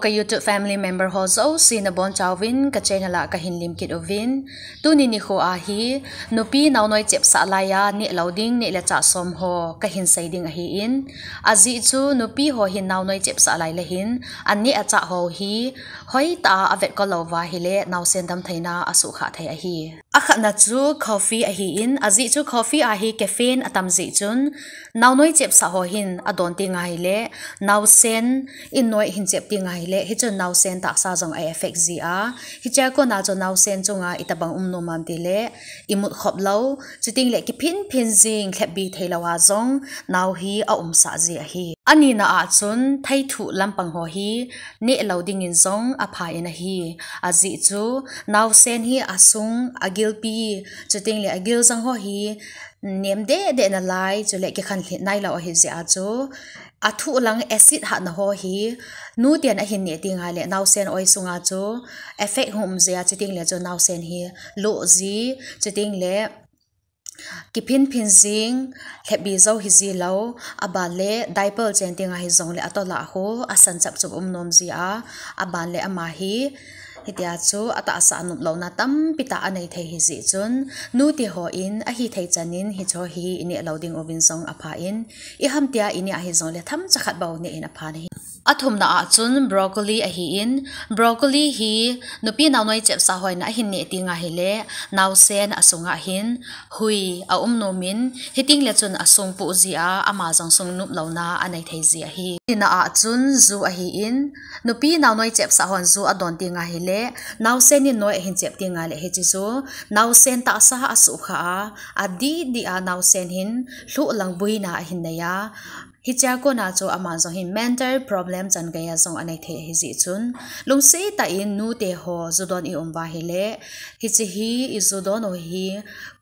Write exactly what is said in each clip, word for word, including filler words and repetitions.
Ka YouTube family member ho jouse nabonchauvin ka channel a kahin lemkit uvin. Tuni nikho a hi nupi naonoi chepsah laiya neh lou ding neh le chah som ho kahin sei ding ahin. Ajeh chu nupi ho hin naonoi chepsah lai le hin aneh achah ho hi hoitah a avetkol louva ahile naosen damtheina asuhkhah thei ahi. Akhatna chu coffee ahin, ajeh chu coffee a hi caffeine atam jeh chun naonoi chepsah ho hin adon teng ahile naosen in noi hin chep teng ahile hichun naosen tahsa jong a affect ji a, hichea kona chu naosen chunga itobang um nom ham tile imut khop lou, chutengle kiphinphin jing, lhepbi theilou a jong nao hi aumsah ji ahi. Anina a chun theithuh lampang ho hi neh lou dingin jong apha in ahi. Ajeh chu naosen hi asung, agilpi, chutengle agil jang ho hi nem dehdeh nalai chule kikhanlhit nailou ahijeh a chu athuh lang acid hatna ho hi nuten ahin neh teng ahile naosen oi sunga chu effect hung um jia, chutengle chu naosen hi loh ji, chutengle kiphinphin jing, lhepbi jou hiji lou, aban le diaper chen tenga hijongle atola khu asan chapchup um nom jia, aban le ama hi hitia chu atahsa a noplouna tampi tah anei thei hijeh chun nute hon ahithei chanin hicheho hi ineh lou ding uvin jong apha in, iham tia ineh ahijongle themcha khat bou neh in apha ahi. Athumna a chun broccoli ahin, broccoli hi nupi naonoi chepsah hon ahin neh teng ahile naosen asunga hin hui aum nom in, hitengle chun asung puh jia, ama jong sung noplouna anei thei ji ahi. Nina a chun ju ahin, nupi naonoi chepsah hon ju adon teng ahile naosen in noi ahin chep teng ahile hiche chu naosen tahsa asuhkhah a, adihdih a naosen hin lhuh lang buina ahin nei a, hichea kona chu ama jong hin mental problem chan geiya jong anei thei ahijeh chun lungset tah in nute ho ju don ium uva ahile hiche hi iju don u hi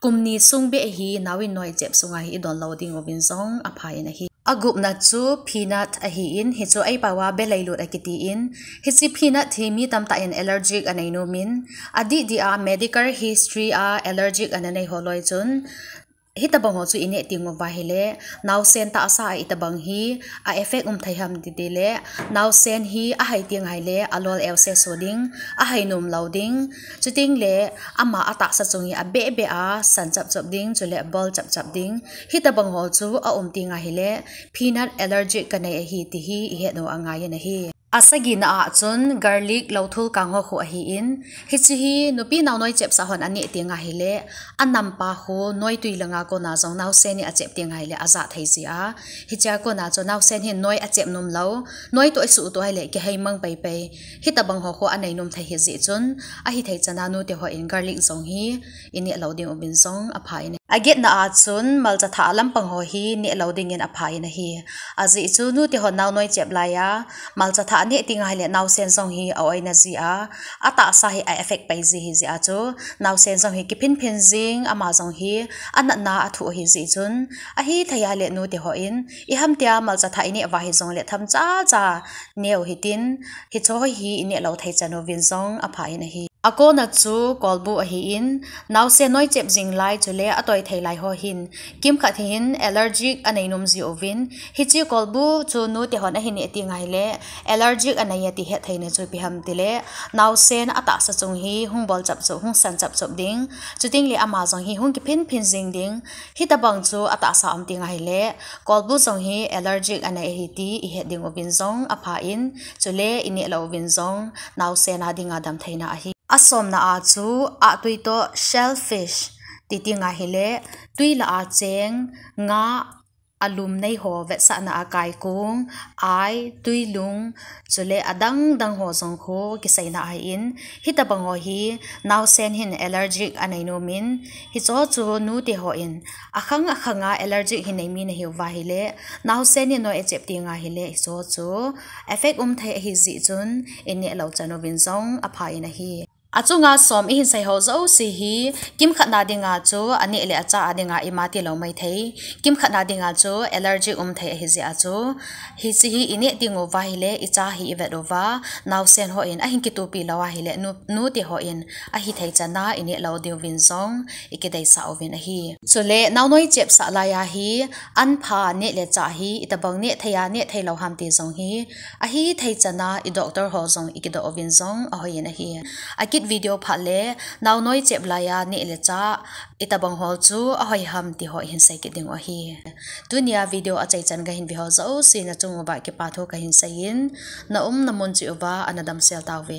kum ni sung beh hi nao in noi chep sunga hi idon lou ding uvin jong apha in ahi. Agupna chu peanut ahin, hichu eipao a belailut akitin, hiche peanut hi mi tamtah in allergic anei nom in, adihdih a medical history a allergic ana nei ho loi chun hitobang ho chu ineh teng uva ahile naosen tahsa a itobang hi a effect um thei ham titile naosen hi ahai teng ahile alol else so ding, ahai nom lou ding, chutengle ama atahsa chung hi abehbeh a san chapchap ding chule bol chapchap ding, hitobang ho chu aum teng ahile peanut allergic kanei ahi ti hi ihet u angai in ahi. Asagina a chun garlic, louthul kang ho khu ahin, hiche hi nupi naonoi chepsah hon aneh teng ahile anampa khu noitwi langa kona jong naosen in achep teng ahile ajah thei jia, hichea kona chu naosen hin noi achep nom lou, noi toh isuhtoh ahile kiheimang peipei, hitobang ho khu anei nom thei hijeh chun ahithei chana nute hon garlic jong hi ineh lou ding uvin jong apha in ahi. Agetna a chun malcha thah lampang ho hi neh lou dingin apha in ahi. Ajeh chu nute hon naonoi chep laiya malcha thah aneh teng ahile naosen jong hi a-oina jia, atahsa hi a-effect pai ji hijeh a chu naosen jong hi kiphinphin jing, ama jong hi anatna athuh ahijeh chun ahithei ahile nute hon iham tia malcha thah ineh uva hijongle themcha cha neo hitin, hicheho hi ineh lou thei chan uvin jong apha in ahi. Akona chu kolbu ahin, naosen noi chep jing lai chule atoi thei lai ho hin kimkhat hin allergic anei nom jiuvin, hiche kolbu chu nute hon ahin neh teng ahile allergic anei ati hettheina chu ipi ham tile naosen atahsa chung hi hung bol chapchap, hung san chapchap ding, chutengle ama jong hi hung kiphinphin jing ding, hitobang chu atahsa um teng ahile kolbu jong hi allergic anei ahi ti ihet ding uvin jong apha in, chule ineh lou uvin jong naosen a dinga damtheina ahi. Asomna a chu ahtwi toh shellfish ti teng ahile twi lah a cheng, nga, alum nei ho vetsahna a kaikung, ai, twilung, chule adang dang ho jong khu kiseina ahin, hitobang ho hi naosen hin allergic anei nom in, hicheho chu nute hon akhang akhanga allergic hi nei mi nahiuva ahile naosen in noi achep teng ahile hicheho chu effect um thei ahijeh chun ineh lou chan uvin jong apha in ahi. Achunga som ihin sei ho jouse hi, kimkhat na dinga chu aneh le achah a dinga ima tilou maithei. Kimkhat na dinga chu allergy um thei ahi jeh a chu, hiche hi ineh ding uva ahile, icha hi ivet uva, naosen hon ahin kitupi lou ahile, nu, nu te hon ahithei chan a ineh lou diuvin jong ikideisah uvin ahi. Chule naonoi chepsah laiya hi, anpha neh le chah hi itobang neh thei a, neh thei lou ham ti jong hi, ahithei chan a idoctor ho jong ikidoh uvin jong ahoi in ahi. Akit video phat le, naonoi chep laiya neh le chah itobang ho chu ahoi ham ti ho ihin sei kit ding u ahi. Tunia video achaichan gahin ve ho jouse nachung uva kipa thu kahin seiyin, naumna mun cheh uva ana damsel tauve.